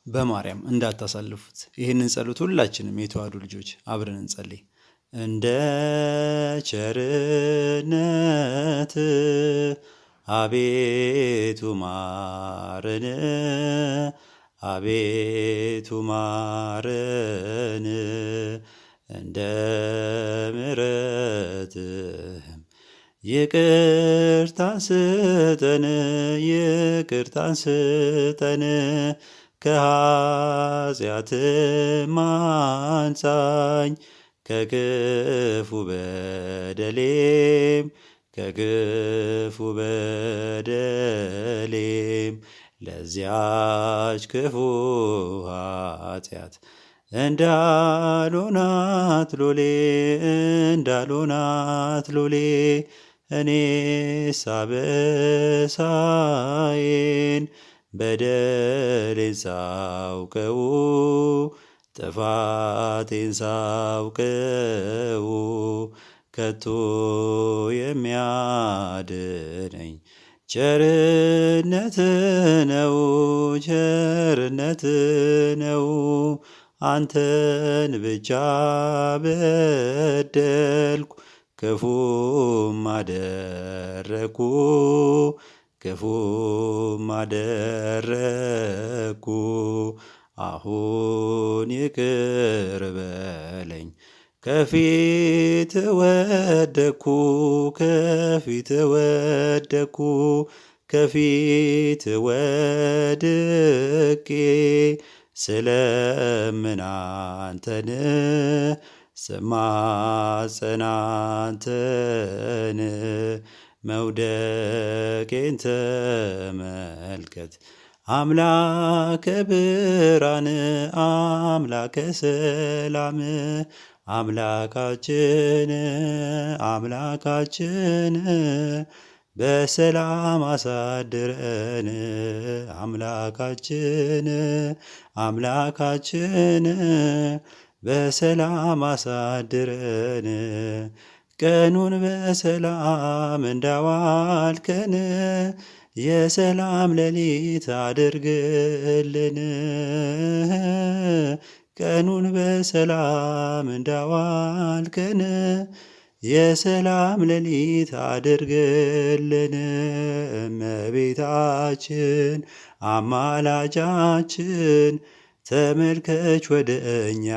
በማርያም እንዳታሳልፉት። ይህንን ጸሎት ሁላችንም የተዋሕዶ ልጆች አብረን እንጸልይ። እንደ ቸርነት አቤቱ ማረን፣ አቤቱ ማረን፣ እንደ ምሕረትህም ይቅርታን ስጠን፣ ይቅርታን ስጠን፣ ከኃጢአትም አንጻኝ፣ ከክፉ በደሌም ከክፉ በደሌም ለዚያች ክፉ ኃጢአት እንዳልሆናት ሎሌ እንዳልሆናት ሎሌ እኔ ሳበሳዬን በደሌን ሳውቀው ጥፋቴን ሳውቀው ከቶ የሚያድነኝ ቸርነት ነው ቸርነት ነው። አንተን ብቻ በደልኩ ክፉም አደረኩ ክፉም አደረኩ። አሁን ይቅር በለኝ ከፊት ወደኩ ከፊት ወደኩ ከፊት ወድቄ ስለምን አንተን ስማጸን አንተን መውደቄን ተመልከት አምላከ ብርሃን አምላከ ሰላም አምላካችን አምላካችን በሰላም አሳድረን አምላካችን አምላካችን በሰላም አሳድረን ቀኑን በሰላም እንዳዋልከን የሰላም ሌሊት አድርግልን። ቀኑን በሰላም እንዳዋልከን የሰላም ሌሊት አድርግልን። እመቤታችን አማላጃችን ተመልከች ወደ እኛ።